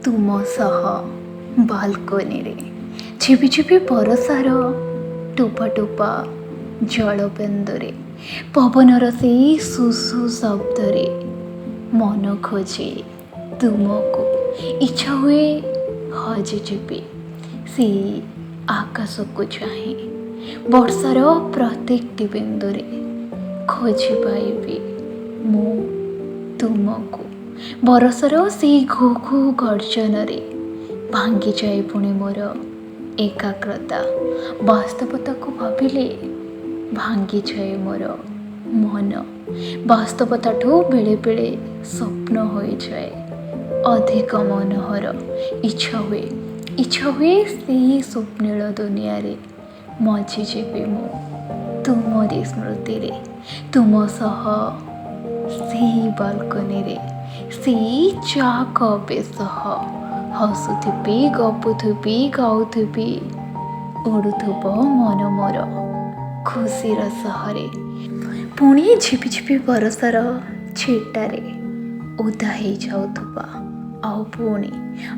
ତୁମ ସହ ବାଲକୋନିରେ ଝିପିଝିପି ବରଷାର ଟୋପା ଟୋପା ଜଳବିନ୍ଦୁରେ, ପବନର ସେଇ ଶୁଶୁ ଶବ୍ଦରେ ମନ ଖୋଜେ ତୁମକୁ। ଇଚ୍ଛା ହୁଏ ହଜିଯିବି ସେଇ ଆକାଶକୁ ଚାହିଁ, ବର୍ଷାର ପ୍ରତ୍ୟେକଟି ବିନ୍ଦୁରେ ଖୋଜି ପାଇବି ମୁଁ ତୁମକୁ। ବରଷାର ସେଇ ଘୁ ଘୁ ଗର୍ଜନରେ ଭାଙ୍ଗିଯାଏ ପୁଣି ମୋର ଏକାଗ୍ରତା। ବାସ୍ତବତାକୁ ଭାବିଲେ ଭାଙ୍ଗିଯାଏ ମୋର ମନ। ବାସ୍ତବତାଠୁ ବେଳେବେଳେ ସ୍ୱପ୍ନ ହୋଇଯାଏ ଅଧିକ ମନୋହର। ଇଚ୍ଛା ହୁଏ, ଇଚ୍ଛା ହୁଏ ସେଇ ସ୍ୱପ୍ନିଳ ଦୁନିଆରେ ମଜିଯିବି ମୁଁ ତୁମରି ସ୍ମୃତିରେ, ତୁମ ସହ ସେଇ ବାଲକୋନିରେ, ସେଇ ଚା କପ୍ ସହ ହସୁଥିବି, ଗପୁଥିବି, ଗାଉଥିବି, ଉଡ଼ୁଥିବ ମନ ମୋର ଖୁସିର ସହରେ। ପୁଣି ଝିପିଝିପି ବରଷାର ଛିଟାରେ ଓଦା ହେଇଯାଉଥିବା, ଆଉ ପୁଣି,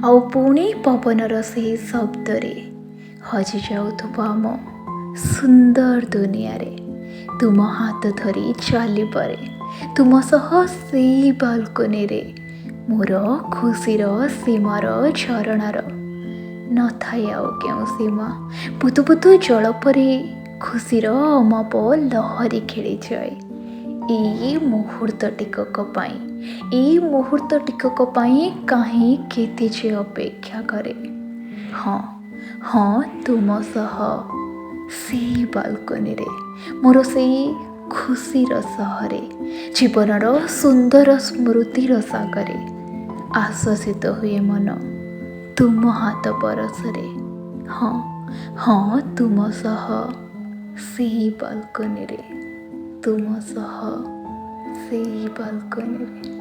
ଆଉ ପୁଣି ପବନର ସେହି ଶବ୍ଦରେ ହଜିଯାଉଥିବା ଆମ ସୁନ୍ଦର ଦୁନିଆରେ। ତୁମ ହାତ ଧରି ଚାଲିବାରେ, ତୁମ ସହ ସେଇ ବାଲକୋନିରେ ମୋର ଖୁସିର ସୀମାର ଝରଣାର ନଥାଏ ଆଉ କେଉଁ ସୀମା। ବୁଦୁବୁଦୁ ଜଳ ପରି ଖୁସିର ଅମାପ ଲହରୀ ଖେଳିଯାଏ ଏଇ ମୁହୂର୍ତ୍ତ ଟିକକ ପାଇଁ। ଏଇ ମୁହୂର୍ତ୍ତ ଟିକକ ପାଇଁ କାହିଁ କେତେ ଯେ ଅପେକ୍ଷା କରେ। ହଁ ହଁ, ତୁମ ସହ ସେଇ ବାଲକୋନିରେ, ମୋର ସେଇ ଖୁସିର ସହରେ, ଜୀବନର ସୁନ୍ଦର ସ୍ମୃତିର ସାଗରେ ଆଶ୍ଵସିତ ହୁଏ ମନ ତୁମ ହାତ ପରଶରେ। ହଁ ହଁ, ତୁମ ସହ ସେଇ ବାଲକୋନିରେ, ତୁମ ସହ ସେଇ ବାଲକୋନିରେ।